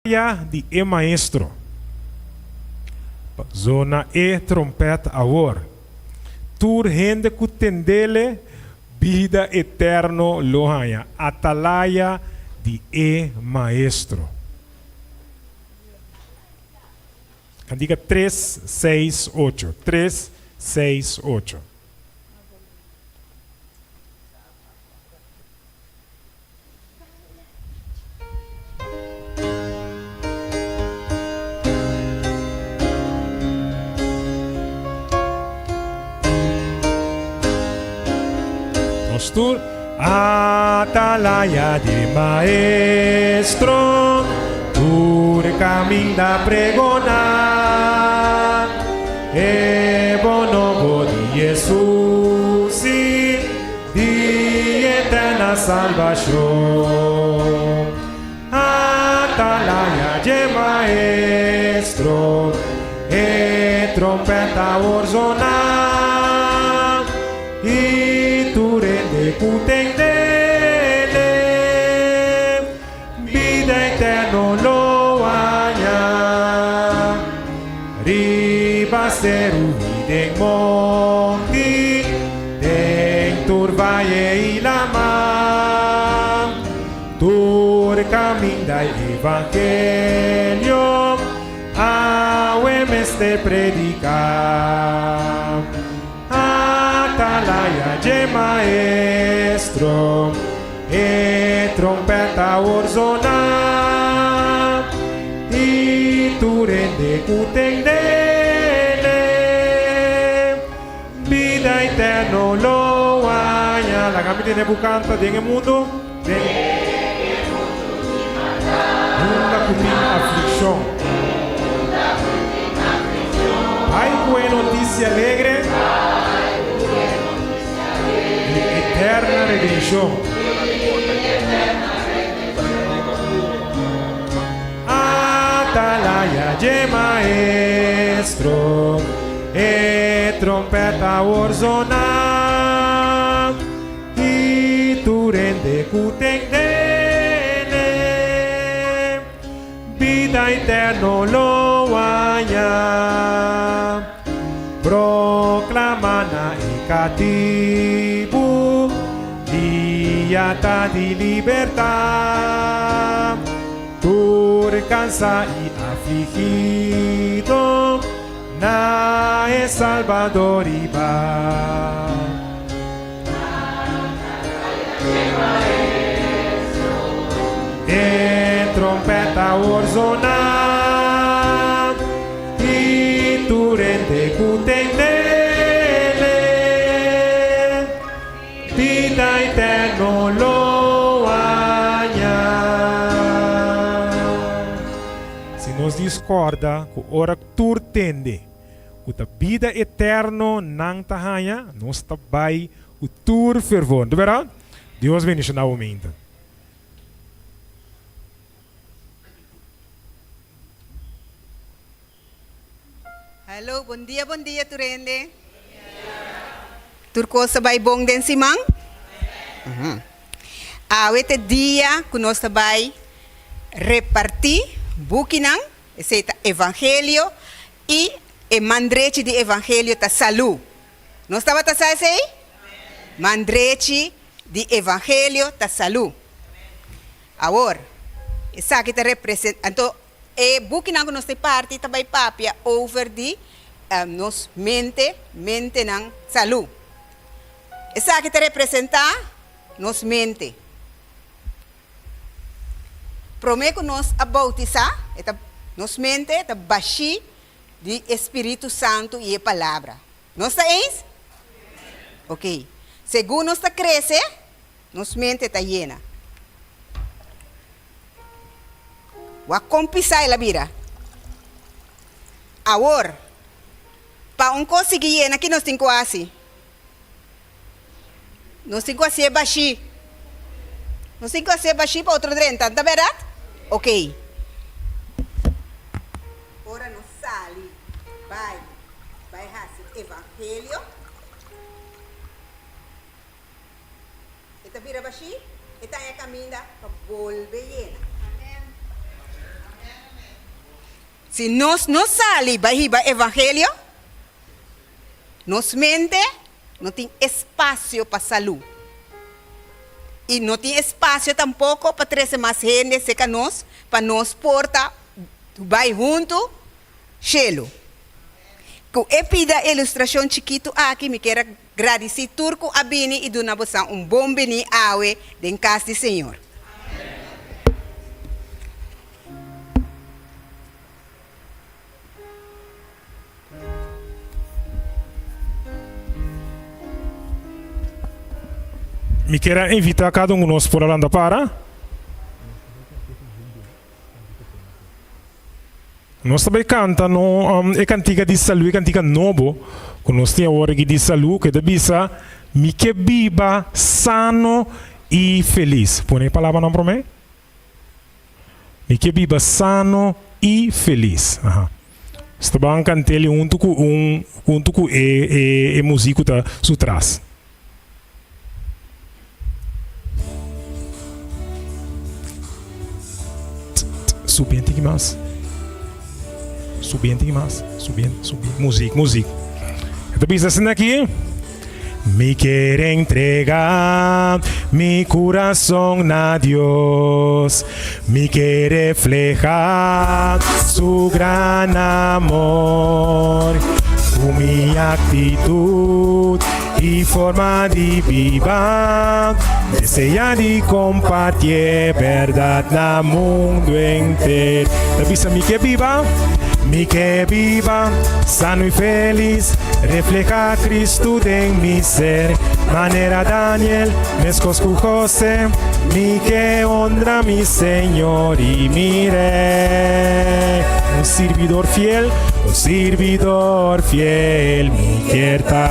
Atalaya di e Maestro. Pa zona e trompèt awor. Tur hende ku tendele, bida eterno lo haña. Atalaya di e Maestro. Kantika tres, seis, ocho. Tres, seis, ocho. Nos tur Atalaya di Maestro, tur caminda pregona e bon nobo di Jesus. Di eterna salbashon. Atalaya dje Maestro, e trompet awor zona, i tur hende ku tendele, bida eterno lo haña. Riba seru i den monti, den tur vaye i laman, tur kaminda e evangelio awe mester prediká. Atalaya dje Maestro, e trompet awor zona, i tur hende ku tendele, bida eterno lo haña. Laga mi tene bo kanta den e mundu, den unda ku tin aflikshon. Bai ku e notisia alegre di eterna redenshon. Atalaya dje Maestro, e trompet awor zona. I tur hende ku tendele, bida eterno lo haña. Proklama na e katibu, dia ta di libertat. Tur kansa i afligido, na e Salbador riba. E trompet awor zona, i tur hende ku tendele, bida eterno lo haña. Si nos discorda ku ora tur tende ku ta bida eterno nan ta haña, nos ta bai ku tur fervor. No ta berdad? Dios bendiciona bo mente. Hallo, bon dia, bon dia tur hende. Tur kos ta bai bon den siman? Awe ta e dia ku nos ta bai repartí bukinan. Esei ta evangelio i e man drechi di evangelio ta salú. Nos tabata sa esei? Man drechi di evangelio ta salú. Awor, esaki ta represent, anto e bukinan ku nos ta parti ta bai papia over di nos mente, mentenan salú. Esaki ta representá nos mente. Promé ku nos a boutisá, e ta, nos mente ta bashí di e Spiritu Santu i e Palabra. Nos ta eens? Oké. Segun nos ta krese, nos mente ta yena. Wak kon pisá el a bira. Awor, pa un kos sigui yena, ki nos tin ku hasi? Nos tin ku hasié bashí. Nos tin ku hasié bashí pa otro drenta, ta bèrdat? Oké. Ora nos sali bai bai hasi evangelio, e ta bira bashí, e ta haña kaminda pa bolbe yena. Si nos no sali bai hiba evangelio, nos mente no tin espasio pa salú. I no tin espasio tampoko pa trese mas hende serka nos pa nos por ta bai huntu shelu. Ku e pida ilustrashon chikitu aki mi kier a gradisí tur ku a bini i duna bosan un bon biní awe den kas di Señor. Mi kier a invitá kada un ku nos por a lanta para. Nos ta bai kanta no e kantika di salú, e kantika nobo ku nos tin awor aki di salú ku e ta bisa, Mi ke biba sano i felis. Pone e palabranan promé. Mi ke biba sano i felis. Aha. Nos ta ban kant'el huntu ku un huntu ku e e e muzik ku ta su tras. Subi un tiki mas. Subi un tiki mas. Subi, subi. Muzik, muzik. E ta bisa asina aki. Mi ker entrega mi kurason na Dios. Mi ke refleha su gran amor. Ku mi aktitut i forma di biba, desea di komparti e bèrdat na mundu henter. Ta bisa mi ke biba, mi ke biba sano i felis, refleha Kristu den mi ser, manera Daniel, meskos ku Jose, mi ke honra mi Señor i mi Rey. Un sirbidor fiel, un sirbidor fiel mi kier ta.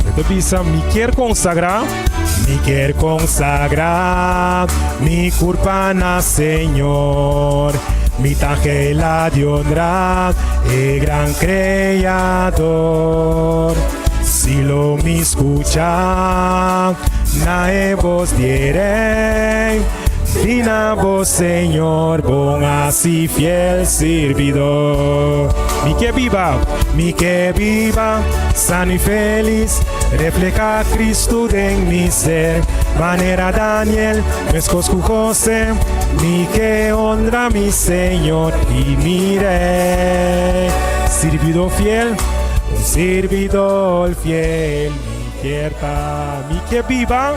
E ta bisa, Mi kier konsagrá, mi kier konsagrá mi kurpa na Señor. Mi ta gela di honra e gran Kreador. Si lo mi skucha na e bos di e Rei, di na bo Señor, bon hasi fiel sirbidor. Mi ke biba, mi ke biba, sano i felis, refleha Cristo den mi ser, manera Daniel, meskos ku Jose, mi ke honra mi Señor i mi Rei. Sirbidor fiel, un sirbidor fiel mi kier ta. Mi ke biba,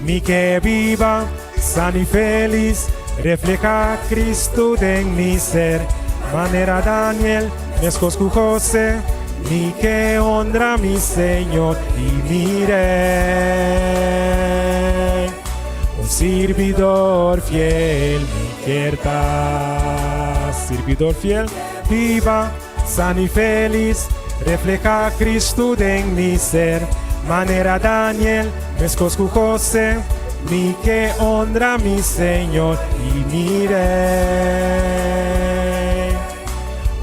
mi ke biba, sano i felis, refleha Cristo den mi ser, manera Daniel, meskos ku Jose, mi ke honra mi Señor i mi Rey. Un sirbidor fiel mi kier ta. Sirbidor fiel, biba, sano i felis, refleha Cristo den mi ser. Manera Daniel, meskos ku Jose, mi ke honra mi Señor i mi Rey.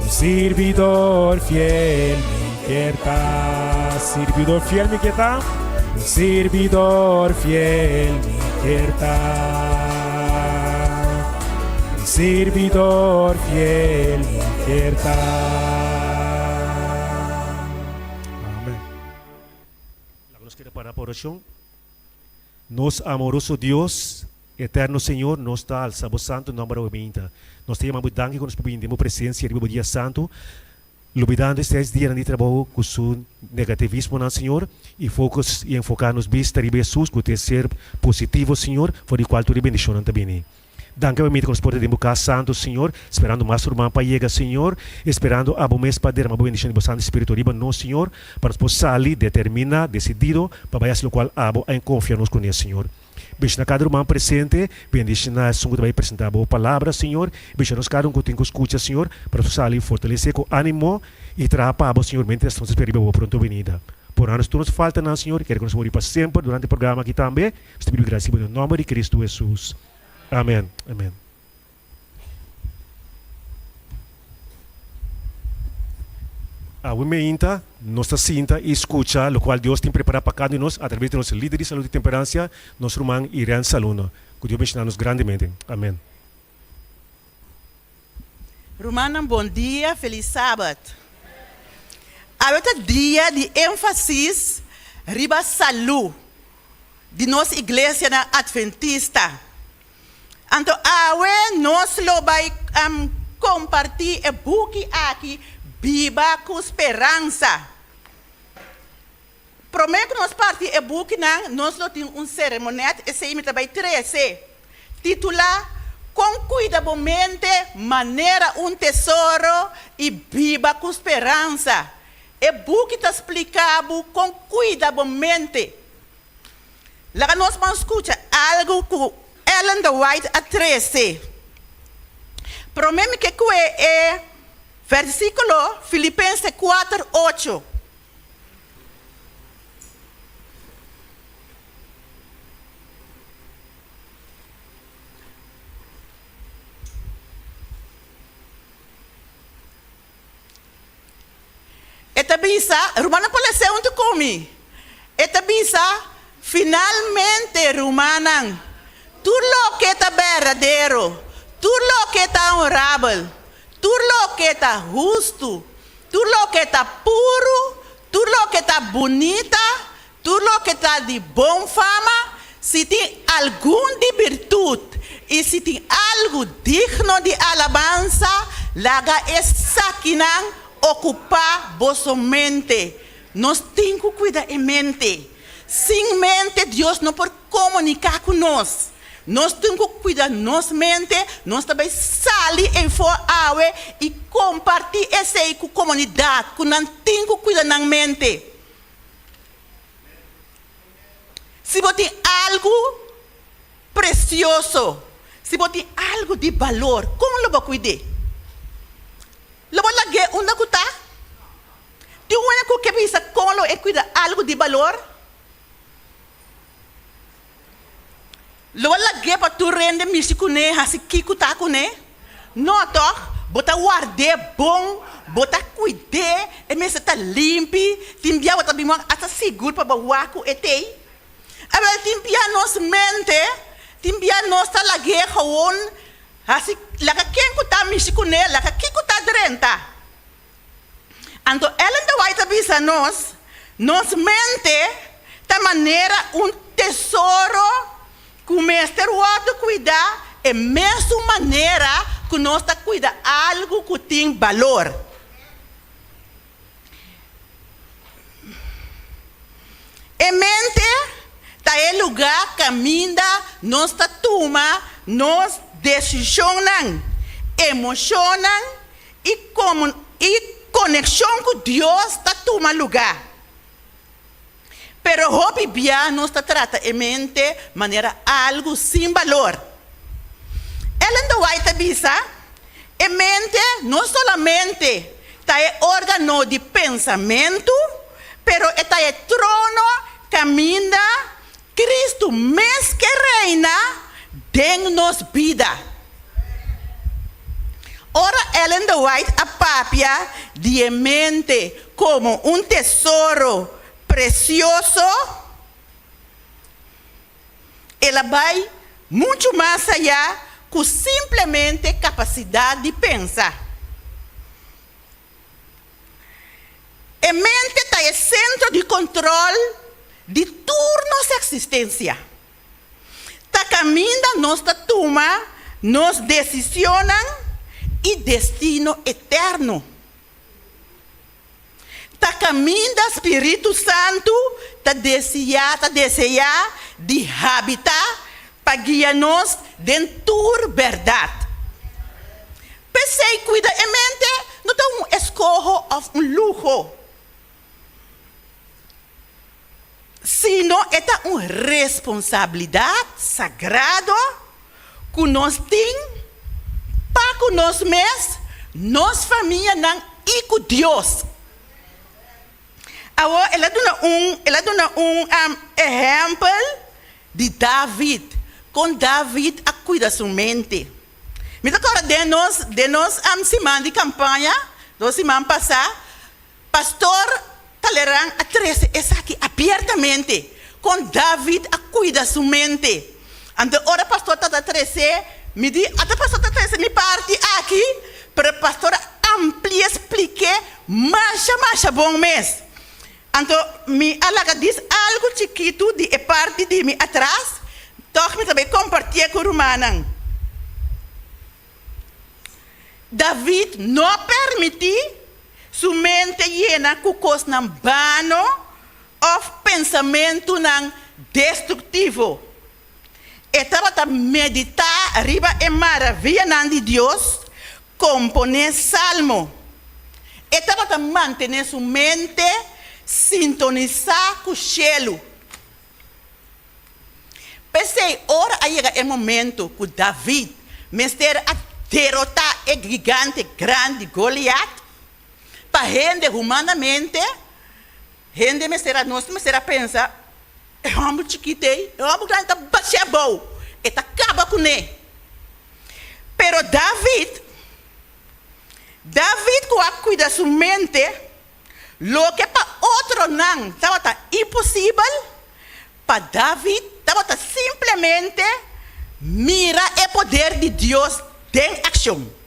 Un sirbidor fiel mi kier ta. Sirbidor fiel mi kier ta. Un sirbidor fiel mi kier ta. Un sirbidor fiel mi kier ta. Amen. Laga nos keda para pa orashon. Nos amoroso Dios, Eterno Señor, nos ta alsa Bo santu nomber awe mainta. Nos ta yama Bo danki ku nos por bini den Bo presencia riba Bo dia santu, lubidando e seis dianan di trabou ku su negativismonan, Señor, i focus i enfoká nos bista riba Hesus ku ta e ser positivo, Señor, for di kual tur e bendishonnan ta bini. Danki pa mira ku nos por ta den bo kas santu, Señor, sperando mas ruman pa yega, Señor, esperando abo mes pa derama bo bendishon di bo Santu Spiritu riba nos, Señor, pa nos por sali determiná, desidido, pa bai hasi lokual abo a enkonfia nos kuné, Señor. Bendishoná kada ruman presente, bendishoná esun ku ta bai presentá bo palabra, Señor, bendishoná nos kada un ku tin ku skucha, Señor, pa nos por sali fortalesé ku ánimo i traha pa abo, Señor, miéntras nos ta spera riba bo pronto benida. Pordona nos tur nos faltanan, Señor, i kere ku nos muri pa semper durante e programa aki tambe. Nos ta pidi gracia den nomber di Cristo Jesus. Amen. Amen. Awe meinta nos ta sinta i skucha lokual Dios tin prepará pa kada di nos atraves di nos lider di Salud i Temperansia, nos ruman Irene Saluno. Ku Dios benshoná nos grandemente. Amen. Rumannan bon dia, felis sabat. Awe ta dia di énfasis riba salú di nos iglesianan Adventista. Anto awe nos lo bai kompartí e buki aki Biba ku Speransa. Promé ku nos parti e bukinan, nos lo tin un seremonèt, esei mi ta bai trese, titulá Kon Kuida Bo Mente Manera un Tesoro i Biba ku Speransa. E buki ta splika bo kon kuida bo mente. Laga nos ban skucha algu ku Ellen de White a trese. Promé mi ke kue e versíkulo Filipense kuater, ocho. E ta bisa, Rumannan por lesa huntu ku mi. E ta bisa, Finalmente, rumannan, tur loke ta berdadero, tur loke ta honrabel, tur loke ta hustu, tur loke ta puru, tur loke ta bunita, tur loke ta di bon fama, si tin algun di birtut i si tin algu digno di alabansa, laga esakinan okupá boso mente. Nos tin ku kuida e mente. Sin mente Dios no por komuniká ku nos. Nos tin ku kuida nos mente, nos ta bai sali eifó awe i kompartí esei ku komunidat, ku nan tin ku kuida nan mente. Si bo tin algu presioso, si bo tin algu di balor, kon lo bo kuid'é? Lo bo lag'é unda ku ta? Tin un hende ku ke bisa kon lo e kuida algu di balor? Lo bo lag'é pa tur hende mishi kuné, hasi kiko ta kuné? No, tòg? Bo ta ward'é bon, bo ta kuid'é, e mester ta limpi, tin bia bo ta bin wak asta sigur pa bo wak ku e t'ei. Awel, tin bia nos mente, tin bia nos ta lag'é gewoon hasi laga ken ku ta mishi kuné, laga kiko ta drenta. Anto Ellen de White ta bisa nos, Nos mente ta manera un tesoro ku mester wòrdu kuidá e mesun manera ku nos ta kuida algu ku tin balor. E mente ta e lugá kaminda nos ta tuma nos desishonnan, emoshonnan i i konekshon ku Dios ta tuma lugá. Pero hopi bia nos ta trata e mente manera algu sin balor. Ellen de White ta bisa, E mente no solamente ta e órgano di pensamentu, pero e ta e trono kaminda Kristu mes ke reina den nos bida. Ora Ellen de White a papia di e mente komo un tesoro presioso, el a bai muchu mas ayá ku simplemente kapasidat di pensa. E mente ta e sentro di kontrol di tur nos eksistensia. Ta kaminda nos ta tuma nos desisionnan i destino eterno. Ta kaminda Spiritu Santu ta deseá ta deseá di habitá pa guia nos den tur bèrdat. P'esei kuida e mente no ta un eskoho òf un luho, sino e ta un responsabilidat sagrado ku nos tin pa ku nos mes, nos famianan i ku Dios. Awor el a duna un el a duna un ehèmpel di David, kon David a kuida su mente. Mi ta kòrda den nos den nos siman di kampaña, dos siman pasá. Pastor Talleyrand a trese esaki abiertamente, kon David a kuida su mente. Anto ora pastor tabata trese, mi di, ata pastor ta trese mi parti aki, pero pastor a amplia splik'é masha masha bon mes. Anto mi a laga dis algu chikitu di e parti di mi atras, tòg mi ta bai kompartié ku rumannan. David no a permití su mente yena ku kosnan bano òf pensamentunan destruktivo. E tabata meditá riba e maravianan di Dios, komponé salmo. E tabata mantené su mente sintonisá ku shelu. P'esei, ora a yega e momento ku David mester a derotá e gigante grandi Goliat, pa hende humanamente, hende mester a, nos mester a pensa, E hòmber chikit ei, e hòmber grandi ta bash'é abou, e ta kaba kuné. Pero David, David ku a kuida su mente, Loke pa otronan tabata imposibel, pa David tabata simplemente mira e poder di Dios den akshon.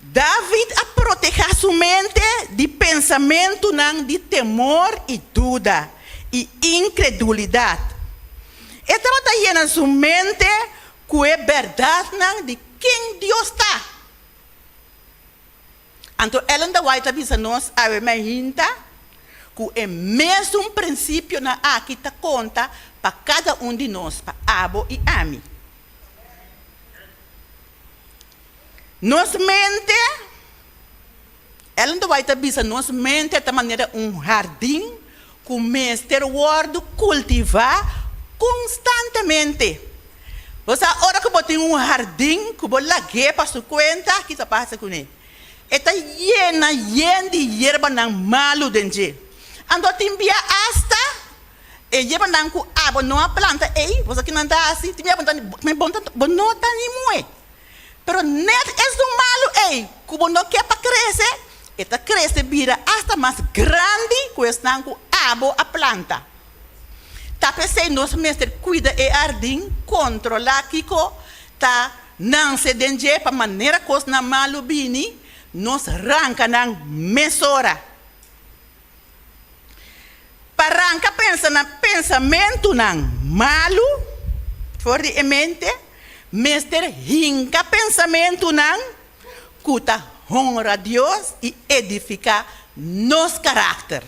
David a protehá su mente di pensamentunan di temor i duda i inkredulidat. E tabata yena su mente ku e bèrdatnan di ken Dios ta. Anto Ellen de White a bisa nos awe mainta ku e mesun prinsipionan aki ta konta pa kada un di nos, pa abo i ami. Nos mente, Ellen de White a bisa nos mente ta manera un hardin ku mester wòrdu kultivá konstantemente. Bo sa ora ku bo tin un hardin ku bo lag'é pa su kuenta, ki ta pasa kuné? E ta yena yen di yerbanan malu den dje. Anto tin bia asta e yerbanan ku abo no a planta ei, bo sa kinan ta hasi? Tin bia bo ta bo no ta ni muhé. Pero net esun malu ei ku bo no ke pa krese, e ta krese bira asta mas grandi ku esnan ku abo a planta. Ta p'esei nos mester kuida e hardin, kontrolá kiko ta nanse den dje pa manera kosnan malu bini, nos ranka nan mesora. Pa ranka pensa na pensamentunan malu for di e mente, mester hinka pensamentunan ku ta honra Dios i edifiká nos karakter.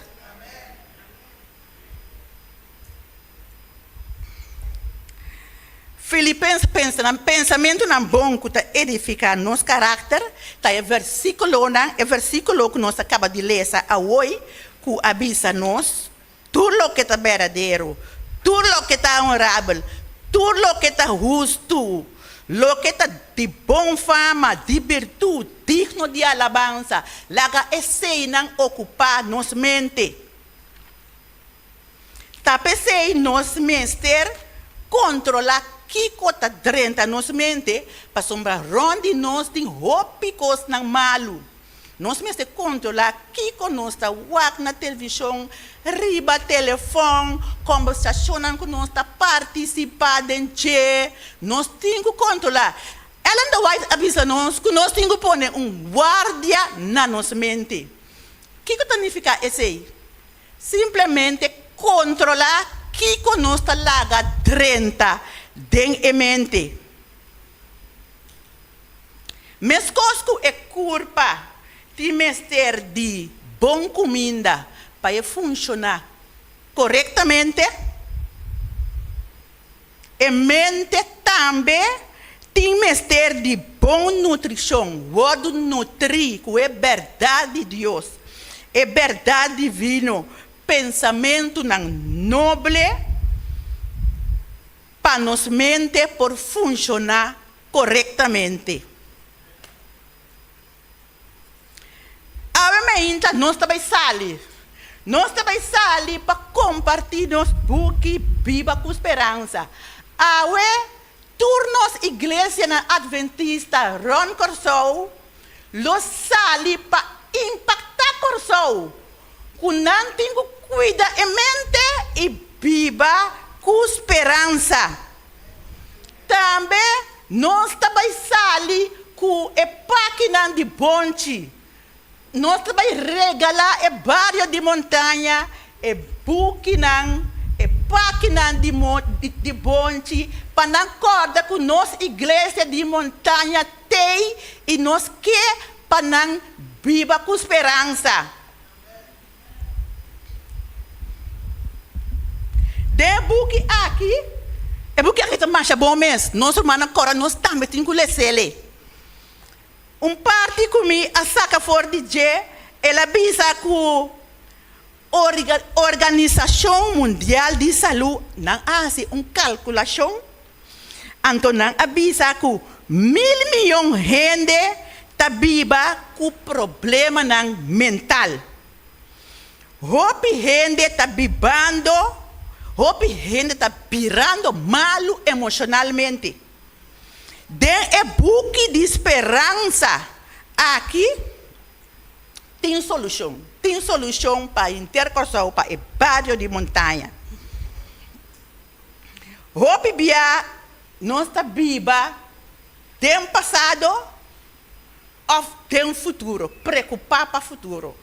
Filipenses pensa na pensamentunan bon ku ta edifiká nos karakter ta e versíkulonan, e versíkulo ku nos a kaba di lesa awoi ku a bisa nos, Tur loke ta berdadero, tur loke ta honrabel, tur loke ta hustu, loke ta di bon fama, di birtut, digno di alabansa, laga eseinan okupá nos mente. Ta p'esei nos mester kontrolá kiko ta drenta nos mente, pasobra rònt di nos tin hopi kosnan malu. Nos mester kontrolá kiko nos ta wak na televishon, riba telefòn, kòmbersashonnan ku nos ta partisipá den dje. Nos tin ku kontrolá. Ellen de White a bisa nos ku nos tin ku pone un guardia na nos mente. Kiko ta nifiká esei? Simplemente kontrolá kiko nos ta laga drenta den e mente. Meskos ku e kurpa tin mester di bon kuminda pa e funshoná korektamente, E mente tambe tin mester di bon nutrishon, wòrdu nutrí ku e bèrdat di Dios, e bèrdat divino, pensamentunan noble pa nos mente por funshoná korektamente. Awe mainta nos ta bai sali. Nos ta bai sali pa kompartí nos buki Biba ku Speransa. Awe tur nos iglesianan adventista rònt Kòrsou lo sali pa impaktá Kòrsou ku nan tin ku kuida e mente i biba ku speransa. Tambe nos ta bai sali ku e pakinan di bonchi. Nos ta bai regalá e bario di Montaña e bukinan, e pakinan di di bonchi pa nan kòrda ku nos iglesia di Montaña t'ei i nos ke pa nan biba ku speransa. Den e buki aki, e buki aki ta masha bon mes, nos rumannan kòrda nos tambe tin ku les'el. Un parti ku mi a saka for di dje, el a bisa ku Organisashon Mundial di Salú nan a hasi un kalkulashon, anto nan a bisa ku mil miyon hende ta biba ku problemanan mental. Hopi hende ta bibando, hopi hende ta birando malu emoshonalmente. Den e buki di speransa aki tin solushon. Tin solushon pa henter Kòrsou, pa e bario di Montaña. Hopi bia nos ta biba den pasado òf den futuro, preokupá pa futuro.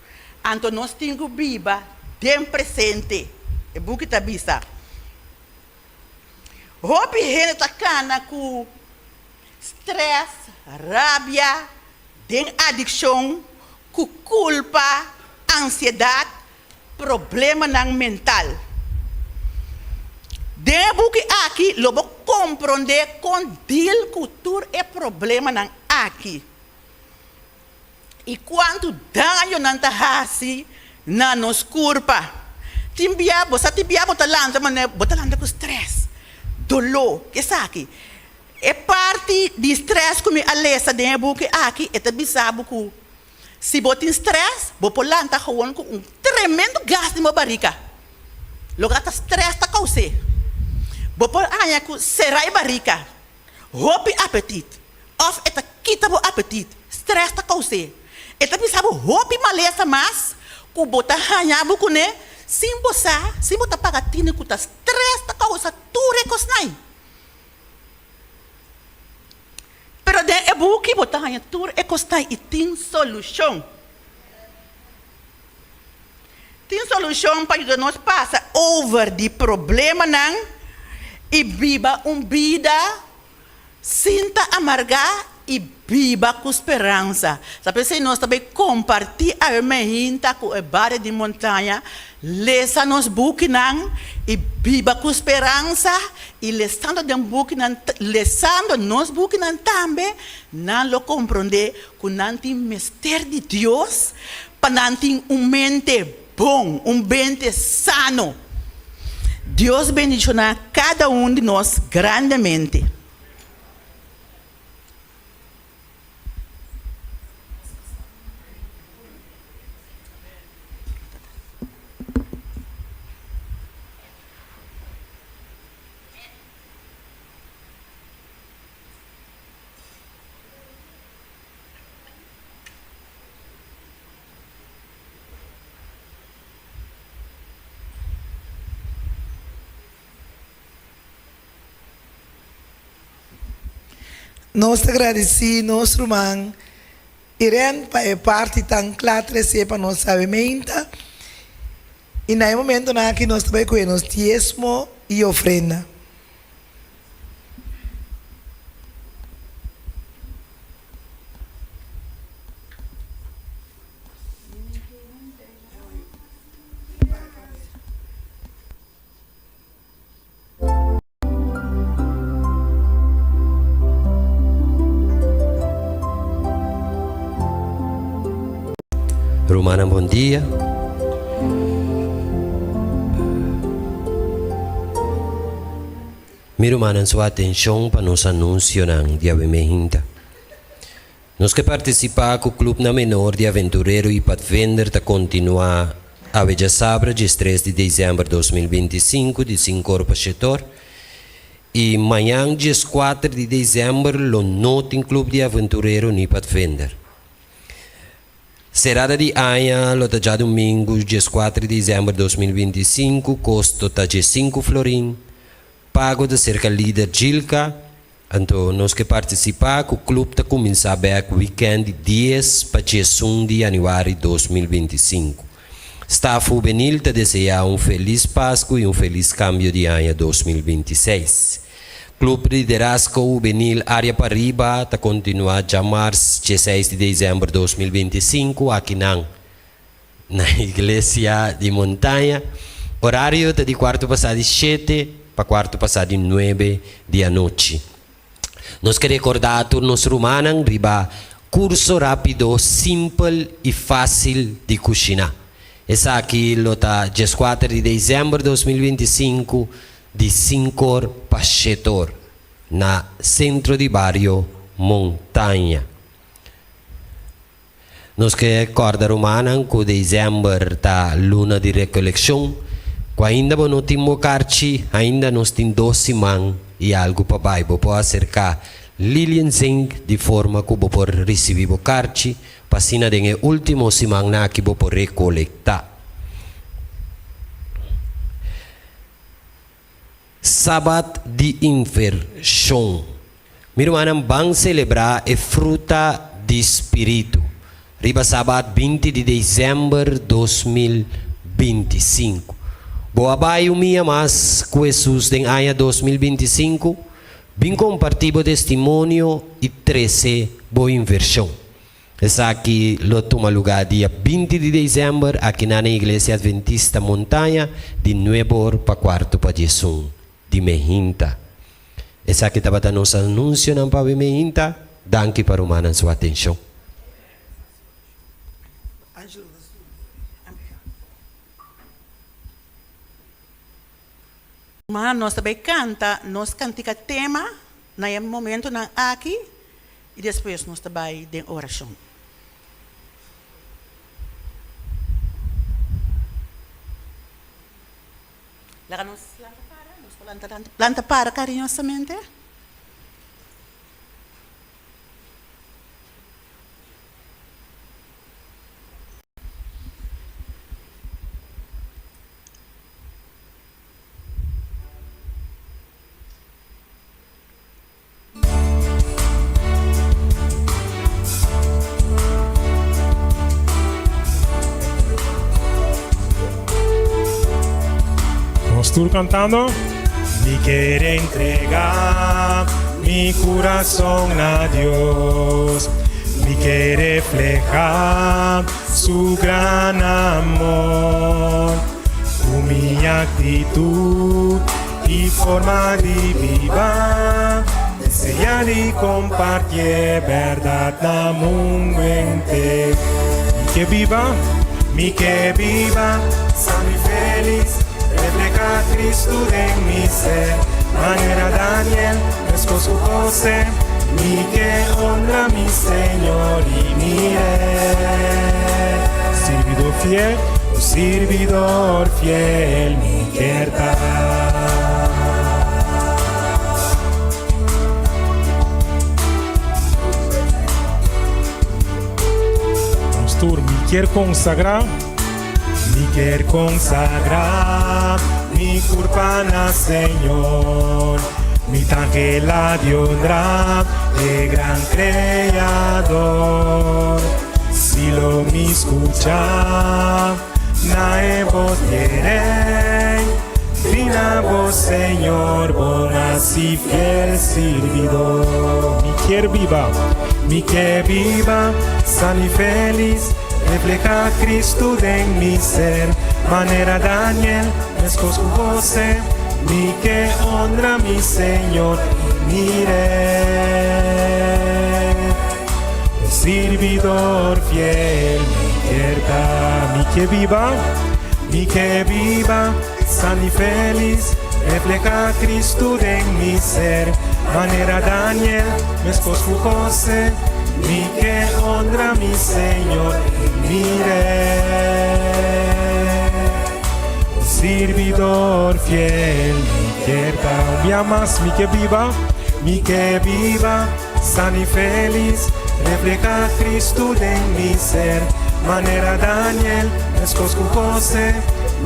Anto nos tin ku biba den presente, e buki ta bisa. Hopi hende ta kana ku strès, rabia, den adikshon, ku kulpa, ansiedat, problemanan mental. Den e buki aki lo bo komprondé kon dil ku tur e problemanan aki i kuantu daño nan ta hasi na nos kurpa. Tin bia bo sa tin bia bo ta lanta manera bo ta lanta ku strès, doló, esaki. E parti di strès ku mi a lesa den e buki aki e ta bisa bo ku si bo tin strès bo por lanta gewoon ku un tremendo gas den bo barika. Loke ta strès ta kous'é. Bo por haña ku sera e barika. Hopi apetit, òf e ta kita bo apetit, strès ta kous'é. E ta bisa bo hopi malesa mas ku bo ta haña bo kuné sin bo sa, sin bo ta paga tinu ku ta strès ta kousa tur e kosnan. Pero den e buki bo ta haña tur e kosnan i tin solushon. Tin solushon pa yuda nos pasa over di problemanan i biba un bida sin ta amargá i biba ku speransa. Ta p'esei nos ta bai kompartí awe meinta ku e bario di Montaña, lesa nos bukinan i biba ku speransa i lesando den bukinan, lesando nos bukinan tambe nan lo komprondé ku nan tin mester di Dios pa nan tin un mente bon, un mente sano. Dios bendishoná kada un di nos grandemente. Nos ta gradisí nos ruman Irene pa e parti tan kla tresé pa nos sabe meinta. I na e momentonan aki nos ta bai kohe nos diesmo i ofrenda. Rumannan bon dia. Mi rumannan su atenshon pa nos anunsionan di awe mehinta. Nos ke partisipá ku Klupnan Menor di Aventurero i Padvinder ta kontinuá awe djasabra diestres di desèmber 2025 di sinkor pa shetor i mañan dieskuater di desèmber lo no tin Klup di Aventurero ni Padvinder. Serada di aña lo ta djadumingu dieskuater di desèmber 2025, kosto ta diesinku florin. Pago ta serka lider Gilka. Anto nos ke partisipá ku klup ta kuminsá bèk wikènt di dies pa diesun di yanüari 2025. Staf Hubenil ta deseá un felis Pasku i un felis kambio di aña 2026. Klup Liderazgo Hubenil Área Pariba ta kontinuá djamars dieseis di desèmber 2025 akinan na Iglesia di Montaña. Orario ta di kuartu pasá di shete pa kuartu pasá di nuebe di anochi. Nos ke rekordá tur nos rumannan riba kurso rápido, simpel i fásil di kushiná. Esaki lo ta dieskuater di desèmber 2025 di sinkor pa shetor na Sentro di Bario Montaña. Nos ke kòrda rumannan ku desèmber ta luna di rekolekshon. Ku ainda bo no tin bo karchi, ainda nos tin dos siman i algu pa bai. Bo por aserká Lilian Zink di forma ku bo por risibí bo karchi pa asina den e último simannan aki bo por rekolektá. Sabat di invershon. Mi rumannan ban selebrá e fruta di spiritu riba sabat 20 di desèmber 2025. Bo a bai un mia mas ku Hesus den aña 2025? Bin kompartí bo testimonio i trese bo invershon. Esaki lo tuma lugá dia 20 di desèmber akinan na Iglesia Adventista Montaña di nuebe or pa kuartu pa diesun di mehinta. Esaki tabata nos anunsionan pa awe mehinta. Danki pa rumannan su atenshon. Ma nos ta bai kanta nos kantika tema na e momentonan aki i despues nos ta bai den orashon. Laga nos lanta para, nos por lanta lanta para kariñosamente. Nos tur cantando. Mi ker entrega mi corazón na Dios. Mi ker refleha su gran amor. Ku mi actitud i forma di biba. Enseñar i comparti e berdad na mundo enter. Mi ke biba, mi ke biba, sano i felis, refleha Cristo den mi ser. Manera Daniel, meskos ku José, mi ke honra mi Señor i mi Rey. Sirbidor fiel, un sirbidor fiel mi kier ta. Nos tur, mi kier konsagrá, mi kier konsagrá mi kurpa na Señor. Mi ta anhelá di honrá e gran Kreador. Si lo mi skuchá na e bos di e Rei, Bina bo Señor, bo nací fiel sirbidor. Mi kier biba, mi ke biba, sano i felis, refleha Cristo den mi ser. Manera Daniel, meskos ku José, mi ke honra mi Señor i mi Rey. Un sirbidor fiel mi kier ta. Mi ke biba, mi ke biba, sano i felis, refleha Cristo den mi ser. Manera Daniel, meskos ku José, mi ke honra mi Señor i mi Rey. Un sirbidor fiel mi kier ta. Un bia mas, mi ke biba, mi ke biba. Sano i felis, refleha Cristo den mi ser. Manera Daniel, meskos ku José,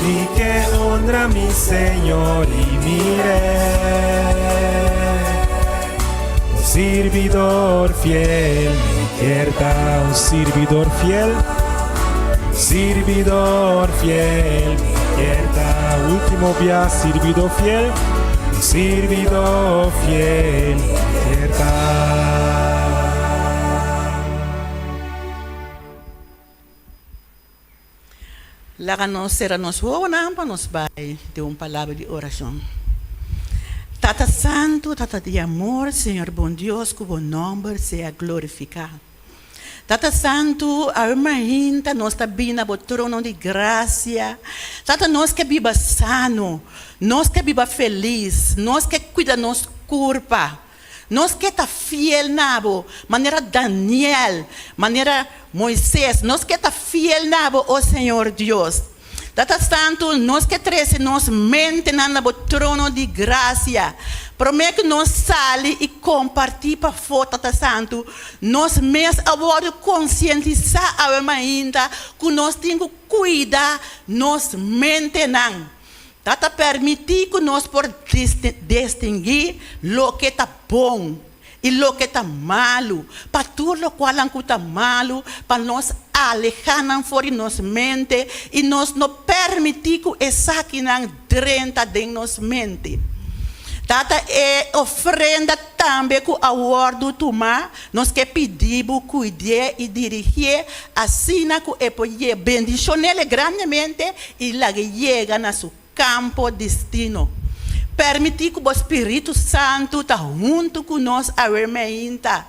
Mi ke honra mi Señor i mi Rey. Un sirbidor fiel, mi kier ta un sirbidor fiel. Un sirbidor fiel, mi kier ta último bia sirbidor fiel. Un sirbidor fiel, mi kier ta. Laga nos sera nos wowonan pa nos bai den un palabra di orashon. Tata Santu, Tata di amor, Señor bon Dios, ku bo nòmber sea glorifiká. Tata Santu, awe mainta nos ta bini na bo trono di grasia. Tata, nos ke biba sano, nos ke biba felis, nos ke kuida nos kurpa. Nos ke ta fiel na bo, manera Daniel, manera Moises. Nos ke ta fiel na bo, o Señor Dios. Tata Santu, nos ke trese nos mentenan na bo trono di grasia. Promé ku nos sali i kompartí pafó, Tata Santu, nos mes a wòrdu konsientisá awe mainta ku nos tin ku kuida nos mentenan. Ta ta permití ku nos por distinguí loke ta bon i loke ta malu, pa tur lokualnan ku ta malu, pa nos alehá nan for di nos mente i nos no permití ku esakinan drenta den nos mente. Ta ta e ofrenda tambe ku a wòrdu tumá, nos ke pidi bo kuid'é i dirigié asina ku e por bendishon'é grandemente i lag'é yega na su kampo destino. Permití ku bo Spiritu Santu ta huntu ku nos awe meinta.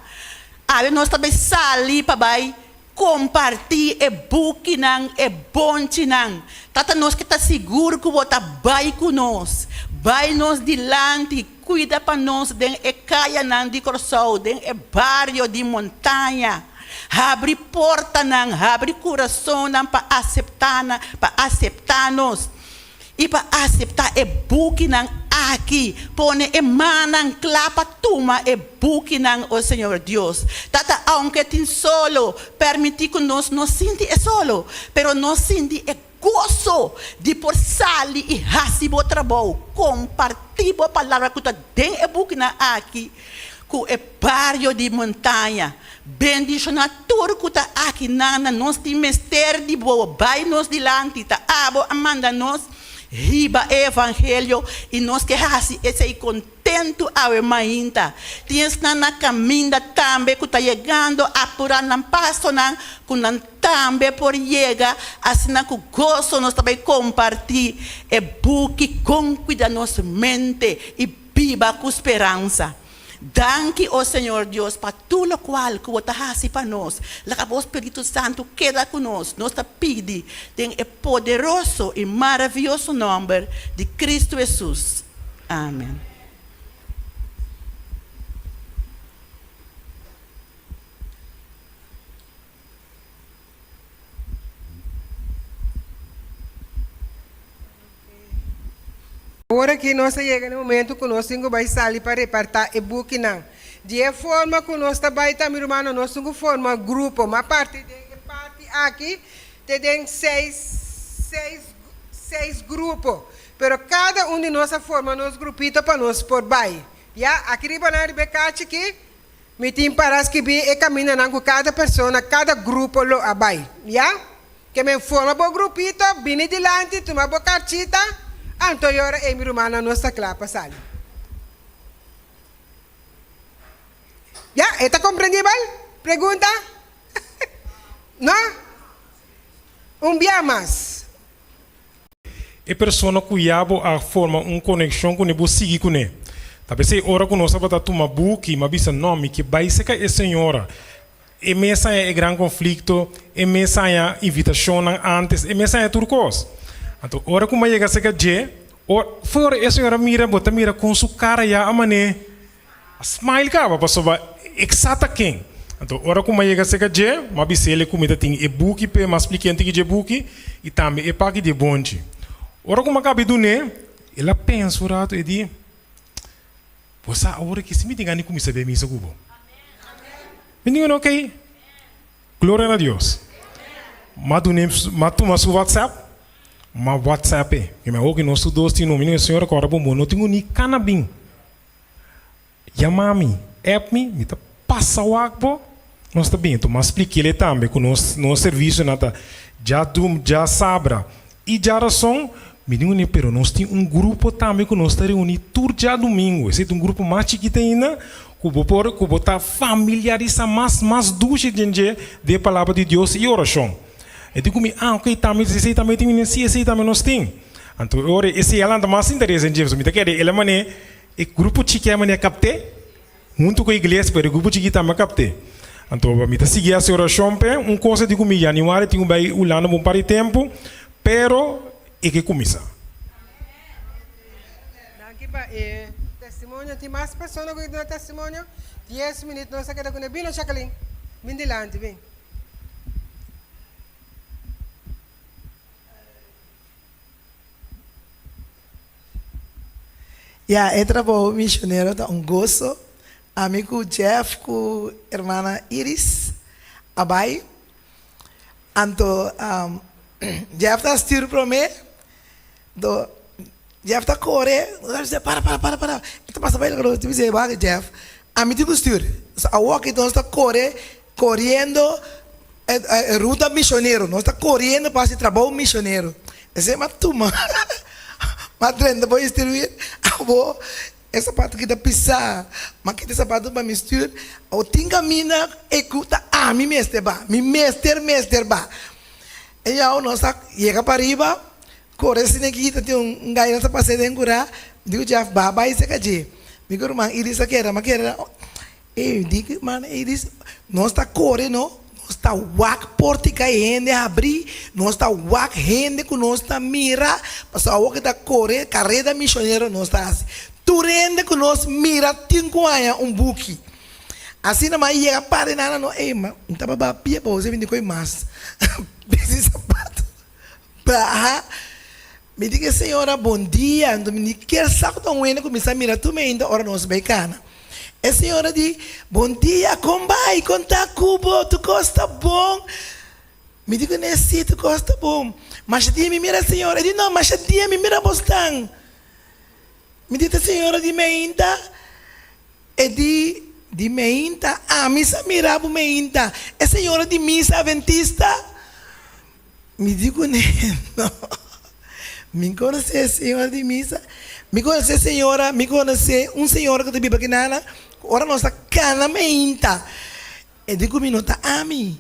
Awe nos ta bai sali pa bai kompartí e bukinan, e bonchinan. Tata nos ke ta sigur ku bo ta bai ku nos. Bai nos dilanti, kuida pa nos den e kayanan di Kòrsou, den e bario di Montaña. Habri portanan, habri kurasonnan pa aseptá nan, pa aseptá nos i pa aseptá e bukinan aki. Pone e mannan kla pa tuma e bukinan, o Señor Dios. Tata, aunke tin solo, permití ku nos no sinti e solo, pero nos sinti e goso di por sali i hasi bo trabou, kompartí bo palabra ku ta den e bukinan aki ku e bario di Montaña. Bendishoná tur ku ta aki nan na nos tin mester di bo. Bai nos dilanti, ta abo a manda nos hiba e evangelio i nos ke hasi esei kontentu awe mainta. Tin esnan na kaminda tambe ku ta yegando apurá nan pasonan ku nan tambe por yega asina ku goso nos ta bai kompartí e buki Kon Kuida Nos Mente i Biba ku Speransa. Danki, o Señor Dios, pa tur lokual ku bo ta hasi pa nos. Laga bo Spiritu Santu keda ku nos. Nos ta pidi den e poderoso i maravioso nòmber di Kristu Hesus. Amen. Ora aki nos a yega na e momento ku nos tin ku bai sali pa repartá e bukinan. Di e forma ku nos ta bai ta, mi rumannan, nos tin ku forma grupo. Ma parti den e parti aki te den seis, seis, seis grupo. Pero kada un di nos a forma nos grupito pa nos por bai. Ya, aki riba nan riba e kachi aki, Mi tin para skibí e kamindanan ku kada persona, kada grupo lo a bai. Ya? Ke men forma bo grupito, bini dilanti, tuma bo karchita, anto e ora ei mi rumannan nos ta kla pa sali. Ya? E ta komprendibel? Pregunta? No? Un bia mas. E persona ku ya bo a forma un konekshon kuné bo sigui kuné. Ta p'esei ora ku nos tabata tuma buki, mi a bisa, No, mi ke bai serka e señora. E mes haña e gran konflikto, e mes haña invitashonnan ántes, e mes haña tur kos. Anto ora ku mi a yega serka dje, ora for e señora mira, bo ta mira kon su kara ya a man'é A smile kaba pasobra e sa ta ken. Anto ora ku mi a yega serka dje, mi a bis'el ku mi ta tin e buki p'e, mi a spliká henter ki dje buki i tambe e paki di e bonchi. Ora ku mi a kaba di dun'é, el a pensa un ratu, e di, Bo sa awor ki si mi tin gana di kuminsá bia misa ku bo? Mi di, Oké, gloria na Dios. M'a dun'é, m'a tuma su WhatsApp, m'a WhatsApp e. Mi m'a hoki nos tur dos tin un. Mi di, Señora kòrda bo, bo no tin ku ni kana bin. Yama mi, app mi, mi ta pasa wak bo, nos ta bin. Enton m'a splik'é tambe ku nos nos servisionan ta djadum, djasabra i djarason. Mi di kuné, pero nos tin un grupo tambe ku nos ta reuní tur djadumingu. Esei ta un grupo mas chikit ainda ku bo por ku bo ta familiarisá mas mas dushi den dje den e Palabra di Dios i orashon. E di ku mi, ah ok, tambe esei tambe tin. Mi di, si, esei tambe nos tin. Anto e ora esei a lanta mas interes den dje, pasobra mi ta kere el a manera e grupo chiki a manera kapt'é huntu ku e iglesia, pero e grupo chiki tambe a kapt'é. Anto mi ta sigui hasi orashon p'e. Un kos a di ku mi, yanüari tin ku bai Hulanda pa un par di tempu, pero e ke kuminsá. Danki pa e testimonio. Tin mas persona ku ke duna testimonio? Dies minüt nos a keda kuné. Bino Jacqueline, bin dilanti, bin. Ya, e trabou misionero ta un goso. Ami ku Jeff ku hermana Iris a bai. Anto Jeff ta stuur promé, do Jeff ta kore, nos a bisa para para para para, e ta pasa bai nos ta bisa wak Jeff, ami tin ku stuur. So awor nos ta kore koriendo e ruta misionero, nos ta koriendo pa hasi trabou misionero. Esei m'a tuma, m'a drenta bo stuur weer, abo E sapato ki ta pisá, m'a kita e sapato pa mi stuur. Awor tin kaminda e ku ta ami mester ba, mi mester mester ba. E yau nos a yega pariba, kore asina aki ta tin un gai nos ta pas'é den kurá, mi di ku Jeff ba bai seka dje. Mi ku ruman Iris a keda, m'a keda, ey, di ku ruman Iris, nos ta kore no, nos ta wak portika e hende habrí, nos ta wak hende ku nos ta mira, pasobra awor ku ta kore kareda mishonero nos ta hasi. Tur hende ku nos mira tin ku haña un buki. Asina mi a yega para di nada no, ey, mi tabata baha pia pa Jose bini koe mas bisti sapato. Baha, mi di ku e señora bon dia, anto mi ni kier sa ku ta un hende ku mi sa mira tur mi ainda ora nos bai kana. E señora di, Bon dia, kon bai? Kon ta ku bo? Tur kos ta bon? Mi di ku ne, Si, tur kos ta bon. Masha dia mi mira señora. E di, No, masha dia mi mira bosnan. Mi di ta señora di meinta? E di, Di meinta? Ami sa mira bo meinta. E señora di misa aventista? Mi di ku ne, No. Mi konosé e señora di misa. Mi konosé señora, mi konosé un señora ku ta biba aki nana, ku ora nos ta kana meinta, e di ku mi no ta ami.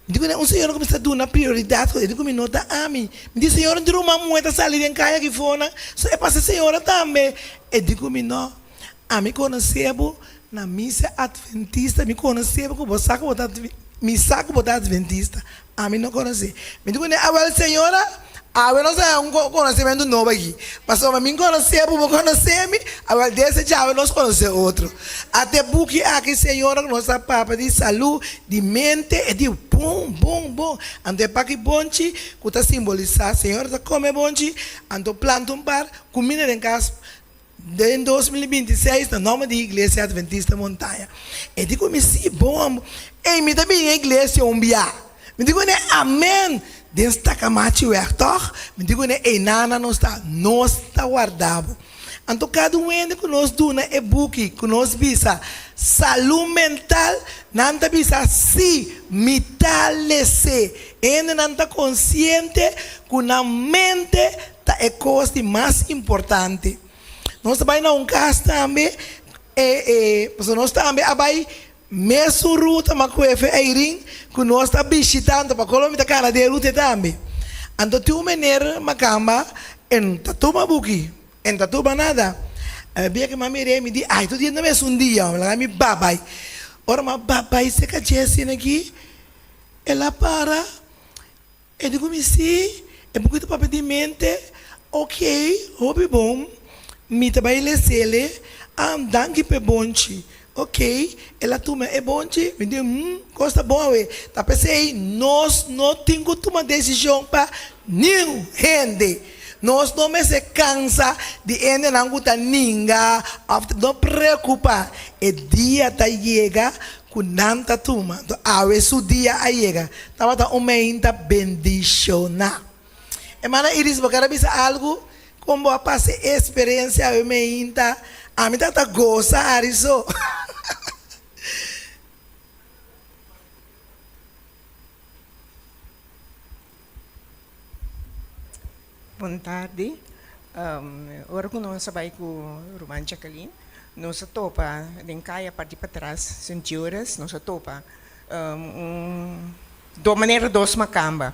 Mi di ku ne, un señora ku mi sta duna prioridat, e di ku mi no ta ami. Mi di, señora, un ruman muhé ta sali den kaya aki for-nan, so e pasa e señora tambe. E di ku mi, No. Ami konosé bo na misa adventista, mi konosé bo ku bo sa ku bo ta mi sa ku bo ta adventista. Ami no konosé. Mi di kuné, Awel señora, awe nos a haña un konosementu nobo aki. Pasobra mi konosé bo, bo konosé mi, awel desde djawe nos konosé otro. Ata e buki aki señora ku nos a papia di salú di mente, e di bon, bon, bon. Anto e paki bonchi ku ta simbolisá señora ta kome bonchi, anto planta un par kuminda den kas. Den 2026 na nòmber di Iglesia Adventista Montaña. E di ku mi, Si, bon. Ey, mi ta bini e iglesia un bia. Mi di kuné, Amen! Den Stakamachiweg, tòg? Mi di kuné, Ey, nana nos ta. Nos ta warda bo. Anto kada un hende ku nos duna e buki ku nos bisa Salú Mental, nan ta bisa, Si, mi ta les'é. E hendenan ta konsiente ku nan mente Ta e kos di mas importante. Nos ta bai na un kas tambe, e e pasobra nos tambe a bai mesun ruta ma ku Efe Eirin ku nos ta bishita, anto pa Colombia ta kana den e ruta tambe. Anto tin un meneer makamba e no ta tuma buki, e no ta tuma nada. A bia ke m'a mir'é mi di, ai tur dia no mesun dia, mi laga mi babai. Ora m'a babai serka dje asina aki, el a para. E di ku mi, Si, e buki ta papia di mente. Ok, hopi bon. Mi ta bai les'ele. Ah, danki p'e bonchi. Ok, el a tuma e bonchi. Mi di, Hm, kos ta bon awe. Ta p'esei nos no tin ku tuma desishon pa niun hende. Nos no mester kansa di hendenan ku ta ninga òf no preokupá. E dia ta yega. ku nan ta tuma. Anto awe su dia a yega. Tabata un meinta bendishoná. Hermana Iris, bo ker a bisa algu? Kon bo a pasa e eksperensia awe meinta? Ami tabata gosa ari so. Bon tardi. Ora ku nos a bai ku ruman Jacqueline, nos a topa den kaya parti patras, Sint Joris, nos a topa un do manera dos makamba.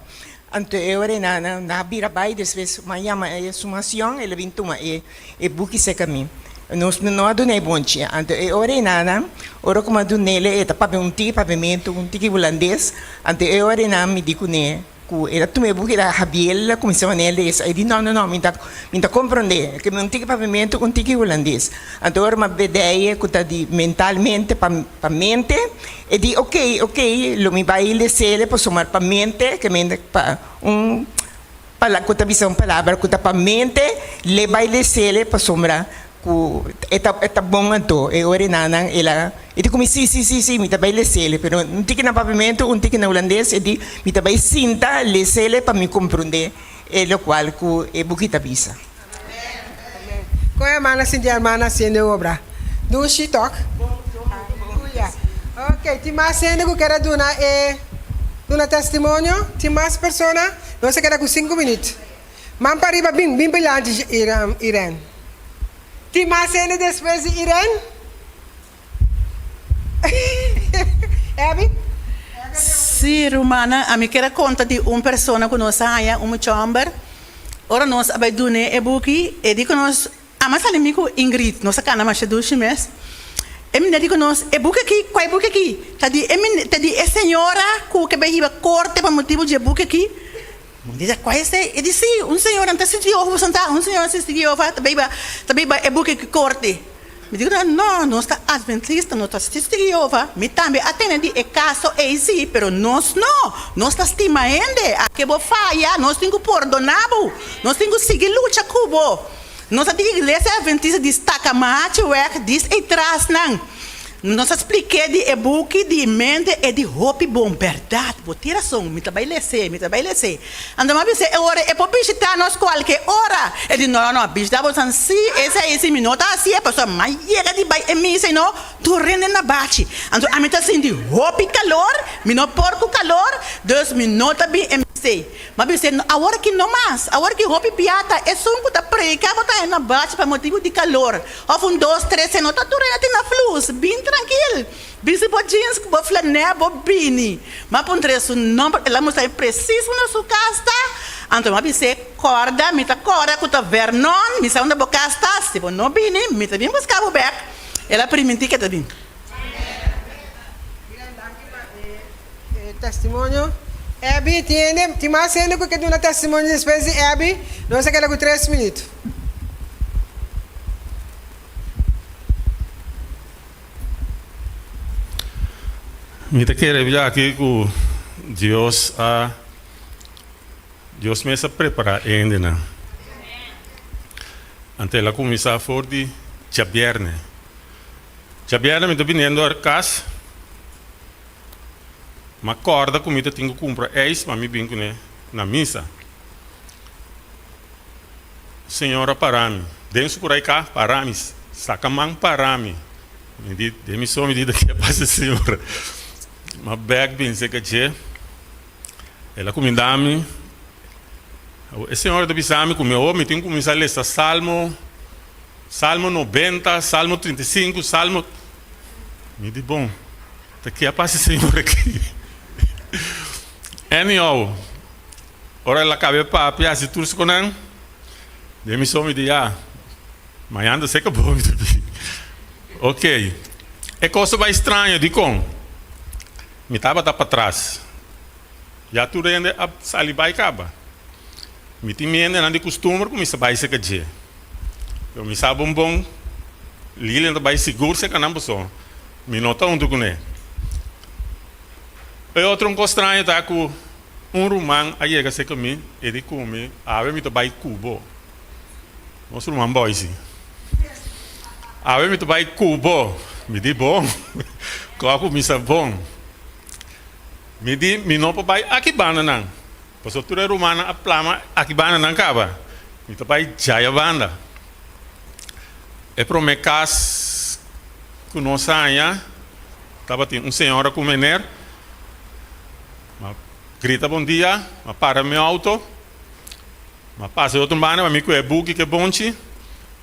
Anto e ora nan nan a bira bai, despues mi a yama e su mas yòn, el a bin tuma e e buki serka mi. Nos no a duna e bonchi. Anto e ora nan, ora ku mi a dun'el e ta papia un tiki papiamentu, un tiki hulandes, anto e ora nan mi di kuné, Ku el a tuma e buki, el a habiel, el a kuminsá manera lesa. E di, No, no, no, mi ta, mi ta komprondé. Ke mi un tiki papiamentu, un tiki hulandes. Anto ora mi a bedei ku ta di mentalmente pa pa mente, e di, Oké, oké, lo mi bai les'el pasobra pa mente, ke mente pa un pala ku ta bisa un palabra ku ta pa mente, l'e bai les'el pasobra Ku e ta e ta bon anto e ora e nannan el a e di ku mi si si si si mi ta bai lesele pero un tiki na papiamentu un tiki na hulandes e di mi ta bai sinta lesele pa mi komprondé e lokual ku e buki ta bisa. Kon hermana sinti hermana hasiendo e obra? Dushi tok? Aleluya. Ok, tin mas hende ku ker a duna e duna testimonio? Tin mas persona? Nos a keda ku sinku minüt. Man pa riba bin, bin bilanti Irene. Tin mas hende despues di Irene? Abby? Sí, rumannan, ami kier a konta di un persona ku nos a haña, un mucha hòmber. Ora nos a bai dun'é e buki, e di ku nos, Ama sali mi ku Ingrid, nos a kana masha dushi mes. E miner di ku nos, E buki aki, kua e buki aki? Ta di e miner, ta di e señora ku ke bai hiba korte pa motibu di e buki aki. Mi di, Kua esei? E di, Sí, un señora, no ta Testigo di Jehova boso ta? Un señora Testigo di Jehova ta bai hiba, ta bai hiba e buki aki korte. Mi di ku nan, No, nos ta Adventista, no ta Testigo di Jehova. Mi tambe a tene di e kaso ei sí, pero nos no. Nos ta stima hende. Ake bo faya, nos tin ku pordoná bo. Nos tin ku sigui lucha ku bo. Nos a di Iglesia Adventista di Stakamahachiweg dis ei trasnan. Nos a splik'é di e buki di mente e di hopi bon. Bèrdat, bo tin rason, mi ta bai les'é, mi ta bai les'é. Anto mi a bis'é e ora e por bishitá nos kualke ora. E di, No, no, no, bishitá boso sí, esei sí mi no ta hasié, pasobra mi a yega di bai e misa i no tur rende na bachi. Anto ami ta sinti hopi kalor, mi no por ku kalor, dus mi no ta bin e misa ei. Ma bis'é, No, awor aki no mas. Awor ki hopi biata, esun ku ta prediká bo ta na bachi pa motibu di kalor, òf un dos, tres, e no ta tur hende tin na flus. Bin trankil. Bisti bo jeans ku bo flanè, bo bini. Mi a puntr'é su nòmber, el a mustra mi presis unda su kas ta. Anto mi a bis'é, Kòrda, mi ta kòrda ku ta Vernon, mi sa unda bo kas ta. Si bo no bini, mi ta bin buska bo bèk. El a primintí ku e ta bin. E testimonio. Abby, tin hende, tin mas hende ku ke duna testimonio despues di Abby? Nos a keda ku tres minuut. Mi ta kere bia aki ku Dios a Dios mes a prepara e hendenan. Anto el a kuminsá for di djabièrnè. Djabièrnè mi ta biniendo kas. M'a kòrda ku mi ta tin ku kumpra eis pa mi bin kuné na misa. Señor a para mi. Den su kurai ka para mi, saka man para mi. Mi di, den mi so mi di, ta ke pasa Señor? M'a bèk bin serka dje. El a kuminda mi. E Señor ta bisa mi ku mi awor mi tin ku kuminsá lesa Salmo, Salmo 90, Salmo 35, Salmo. Mi di bon, ta ke a pasa Señor aki? Anyhow, ora el a caba e papia haci tur su conan, den mi so mi di ya, mañana ta seca bo mi ta di. Ok, e cos ta bay straño, dicon? Mi tabata patras, ya tur hende a sali bay caba. Mi tin mi hendenan di custumber cu mi sa bay seca dje. Pero mi sa bon bon, Lilian ta bai sigur serka nan pasobra mi no ta huntu kuné. E otro un kos straño ta ku un ruman a yega serka mi e di ku mi, Awe mi ta bai ku bo. Nos ruman Boysie. Awe mi ta bai ku bo. Mi di, Bon. Ku a kuminsá bon. Mi di, Mi no por bai aki banda nan, pasobra tur e rumannan a plama aki banda nan kaba. Mi ta bai djaya banda. E promé kas ku nos haña tabatin un señora ku mener. Mi a grita bon dia, mi a para mi outo, mi a pasa e otro banda pa mi ku e buki ku e bonchi,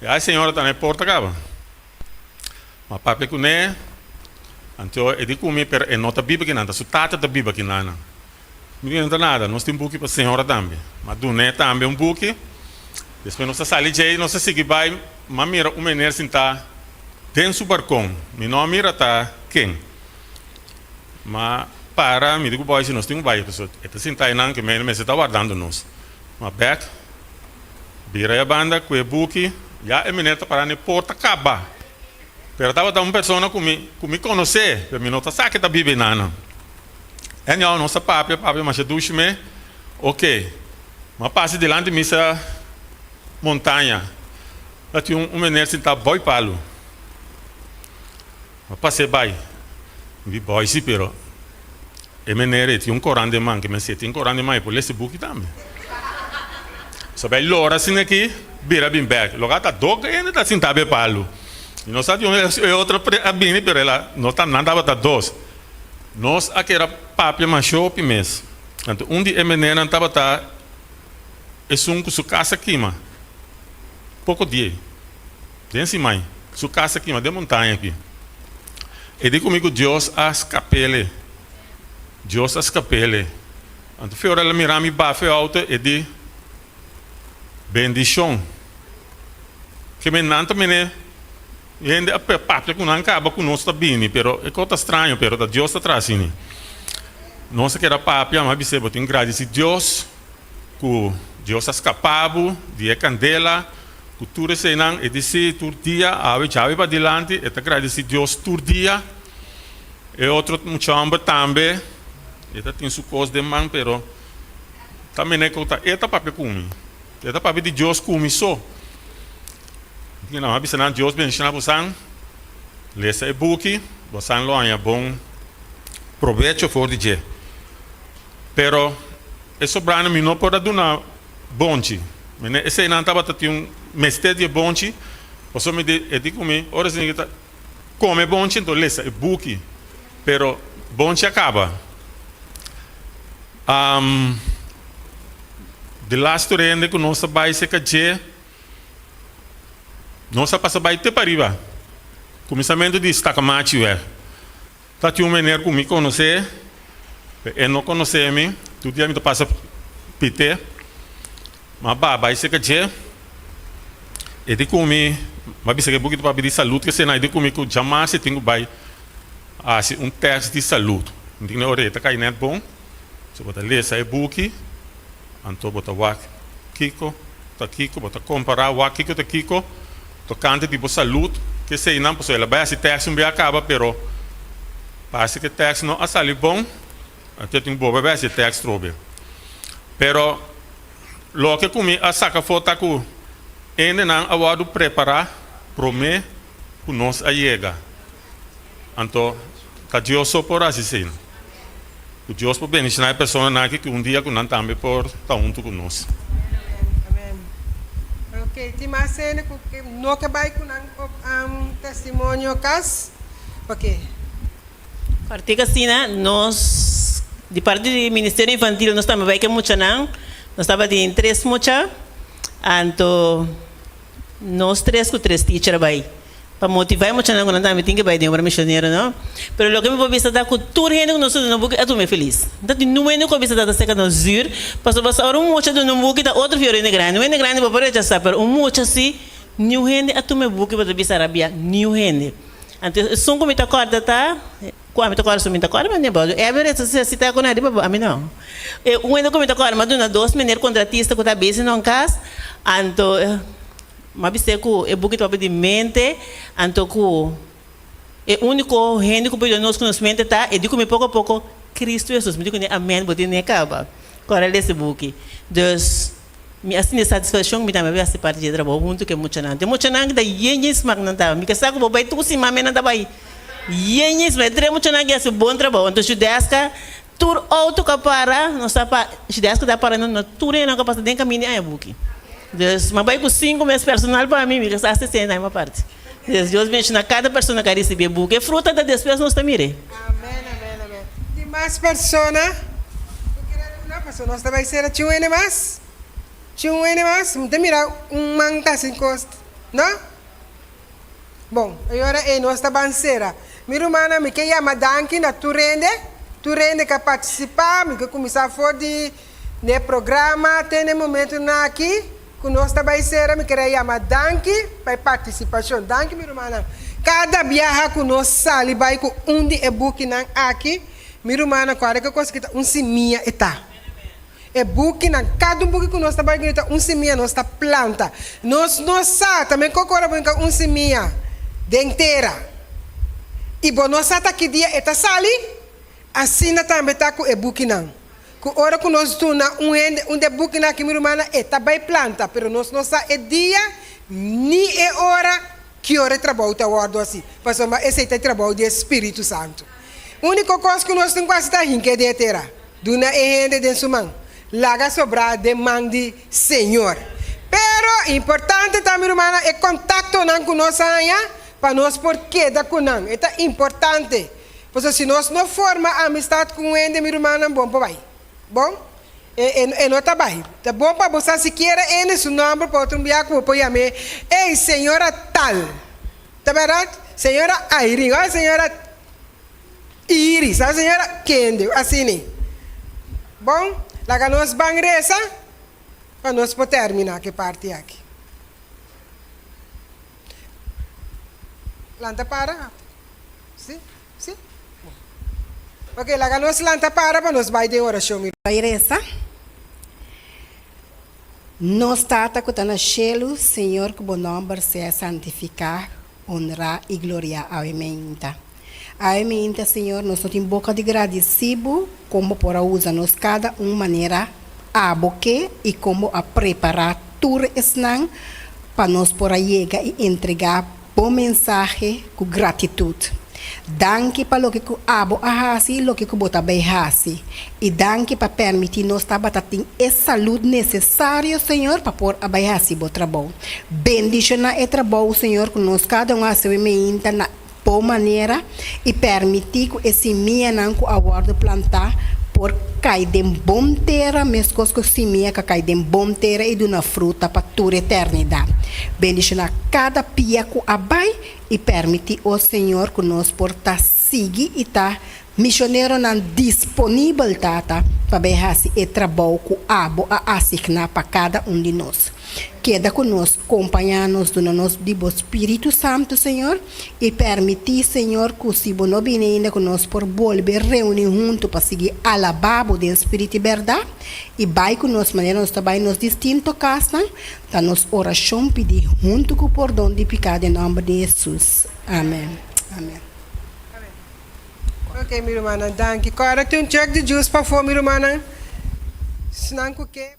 i a e señora ta na e porta kaba. Mi a papia kuné, anto e di ku mi, pero e no ta biba kinan, ta su tata ta biba kinan. Mi di, No ta nada, nos tin buki pa señora tambe. Mi a dun'é tambe un buki. Despues nos a sali djei, nos a sigui bai, mi a mira un mener sintá den su barkon. Mi no a mira ta ken. Mi a para, mi di ku boy si nos tin ku bai, pasobra e ta sintá einan ke mester ta wardando nos. Mi a bèk. Bira e banda ku e buki, ya e meneer ta pará na e porta kaba. Pero tabata un persona ku mi ku mi konosé, pero mi no ta sa ke ta biba einan. Anyhow, nos a papia, papia masha dushi me. Ok, mi a pasa dilanti misa Montaña. Ta tin un meneer sintá bou e palu. Mi a pas'é bai. Mi di, Boy si, pero e meneer ei tin un koran den man, ke mester tin koran den man, e por lesa e buki tambe. So bai lora asina aki, bira bin bek. Loke a ta dok hende ta sinta be palu. I no sa di unda e otro a bini, pero el a, no ta, nan tabata dos. Nos a keda papia masha hopi mes. Anto un di e meneernan tabata esun ku su kas a kima poko dia ei. Den Simai, su kas a kima den montaña aki. E di ku mi ku Dios a skap'ele. Dios a skap'ele. Anto fe ora el a mira mi bafa e outo, e di, Bendishon. Ke men nan ta mene hende a papia ku nan kaba ku nos ta bini, pero e kos ta straño, pero ta Dios ta tras ini. Nos a keda papia, mi a bis'é, bo tin gradisi Dios ku Dios a skapa bo di e kandela. Ku tur eseinan e di si tur dia, awe djawe padilanti, e ta gradisí Dios tur dia. E otro mucha hòmber tambe, e ta tin su kos den man, pero ta mene ku ta e ta papia ku mi. E ta papia di Dios ku mi so. Mi a bisa nan, Dios bendishoná bosan, lesa e buki, bosan lo haña bon probecho for di dje. Pero e sobranan mi no por a duna bonchi. Mene eseinan tabata tin un mester di e bonchi, pasobra mi di, e di ku mi, ora esei ta kome bonchi anto lesa e buki, pero bonchi a kaba. Di lastu rende ku nos a bai serka dje, nos a pasa bai te pariba, kuminsamentu di Stakamachi wèg. Ta tin un meneer ku mi konosé, pero e no konosé mi. Tur dia mi ta pasa pité, m'a ba bai serka dje. E di ku mi, m'a bisa ku e buki ta papia di salud kese nan. E di ku mi ku djamas e tin ku bai hasi un tèst di salud. Mi di ku ora e ta kai nèt bon. So bo ta lesa e buki, anto bo ta wak kiko ta kiko, bo ta kompará wak kiko ta kiko. Tokante di bo salud, keseinan, pasobra el a bai hasi tèks un bia kaba, pero parse ku e tèks no a sali bon, anto e tin ku bolbe bai hasi e tèks trobe. Pero loke ku mi a saka afó ta ku hendenan a wòrdu prepará promé ku nos a yega. Anto ta Dios so por hasi esei. Ku Dios por bendishoná e personanan aki ku un dia ku nan tambe por ta huntu ku nos. Amen. Ok, tin mas hende ku no ke bai ku nan testimonio kas? Ok. Kòrtik asina, nos di parti di Ministerio Infantil nos tambe bai ku e muchanan. Nos tabatin tres mucha, anto nos tres ku tres teacher a bai. Pa motivá e muchanan ku nan tambe tin ke bai den obra misionero, no? Pero loke mi por bisa ta ku tur hende ku nos ta duna buki a tuma e felis. No ta tin niun hende ku a bisa ta ta seka nos zür, pasobra si ora un mucha duna un buki ta otro fior hende grandi. Un hende grandi bo por rechasá, pero un mucha si, niun hende a tuma e buki pa ta bisa rabiá, niun hende. Anto esun ku mi ta kòrda ta, ku ami ta kòrda, su mi ta kòrda, mi a bo Ever e si ta ku nan riba bo, ami no. E un hende ku mi ta kòrda mi a duna dos meneer kontratista ku ta bezi na un kas, anto. M'a bis'é ku e buki ta papia di mente, anto ku e úniko hende ku por yuda nos ku nos mente ta e di ku mi poko a poko, Kristu Hesus. Mi di kuné, Amèn, bo tene kaba. Kòrda lesa e buki. Dus, mi a sinti satisfakshon, mi tambe a hasi parti di e trabou huntu ku e muchanan. E muchanan ta yen yen smak nan ta. Mi ke sa ku bo bai tur siman, mi nan ta bai. Yeñis, ma e tres muchanan aki a hasi bon trabou. Anto Judeska, tur outo ku a para, nos ta pa, Judeska ta para na tur hende ku a pasa den kaminda di haña buki. Dus, mi a bai ku sinku mes personal pa mi, mi ka sa sesenta na parti. Dus, Dios bendiciona kada persona ku a risibi e buki. E fruta ta despues nos ta mir'é. Amen, amen, amen. Tin mas persona ku kere duna? Pasobra nos ta bai sera tjin wende mas. Tjin wende mas. Mi ta mira un man ta hasi kos, no? Bon, e ora ei nos ta ban sera. Mi rumannan, mi ke yama danki na tur hende, tur hende ku a partisipá. Mi ke kuminsá for di n'e programa te n'e momentunan aki ku nos ta bai sera. Mi kere yama danki pa e partisipashon. Danki, mi rumannan. Kada biaha ku nos sali bai ku un di e bukinan aki, mi rumannan, kòrda ku e kos aki ta un simia e ta. E bukinan, kada un buki ku nos ta bai grita un simia nos ta planta. Nos no sa tambe koko ora bo hinka un simia den tera i bo no sa ta ki dia e ta sali, asina tambe ta ku e bukinan. Ku ora ku nos duna un hende un di e bukinan aki mi rumannan e ta bai planta pero nos no sa e dia ni e ora ki ora e trabou ta wòrdu hasi pasobra esei ta e trabou di e Spiritu Santu. Úniko kos ku nos tin ku hasi ta hinka e den e tera. Duna e hende den su man. Laga sobrá den man di Señor. Pero, importante ta, mi rumannan, e kontaktonan ku nos a haña pa nos por keda ku nan. E ta importante. Pasobra si nos no forma amistat ku un hende, mi rumannan, bon pa bai. Bon? E, e, e no ta bai. Ta bon pa bo sa sikiera hende su nòmber pa otro un bia ku bo por yam'é, Ey, señora tal. Ta bèrdat? Señora Airin òf señora Iris, a señora kende, asina. Bon, laga nos ban resa pa nos por termina ku e parti aki. Lanta para? Si? Si? Bon. Ok, laga nos lanta para pa nos bai den orashon. Bai resa. Nos Tata ku ta na shelu, Señor ku bo nòmber sea santifiká, honrá i gloriá awe meinta. Awe meinta, Señor, nos no tin boka di gradisí bo kon bo por a usa nos kada un manera abo ke i kon bo a prepará tur esnan pa nos por a yega i entregá bo mensahe ku gratitut. Danki pa loke ku abo a hasi i loke ku bo ta bai hasi. I danki pa permití nos tabata tin e salud nesesario, Señor, pa por a bai hasi bo trabou. Bendishoná e trabou, Señor, ku nos kada un hasi meinta na bo manera i permití ku e simianan ku a wòrdu plantá por kai den bon tera meskos ku simia ka kai den bon tera i duna fruta pa tur eternidat. Bendishoná kada pia ku a bai i permití, o Señor, ku nos por ta sigui i ta misioneronan disponibel, Tata, pa bai hasi e trabou ku Abo a asigná pa kada un di nos. Keda ku nos, kompañá nos, duna nos di Bo Spiritu Santu, Señor, i permití, Señor, ku si Bo no bini ainda ku nos por bolbe reuní huntu pa sigui alabá Bo den spiritu i bèrdat, i bai ku nos manera nos ta bai nos distinto kasnan, ta nos orashon pidí huntu ku pordon di piká den nòmber di Hesus. Amèn. Amèn. Ok mi rumannan danki. Kòrda tin un chek di juice pafó mi rumannan. Esnan ku ke.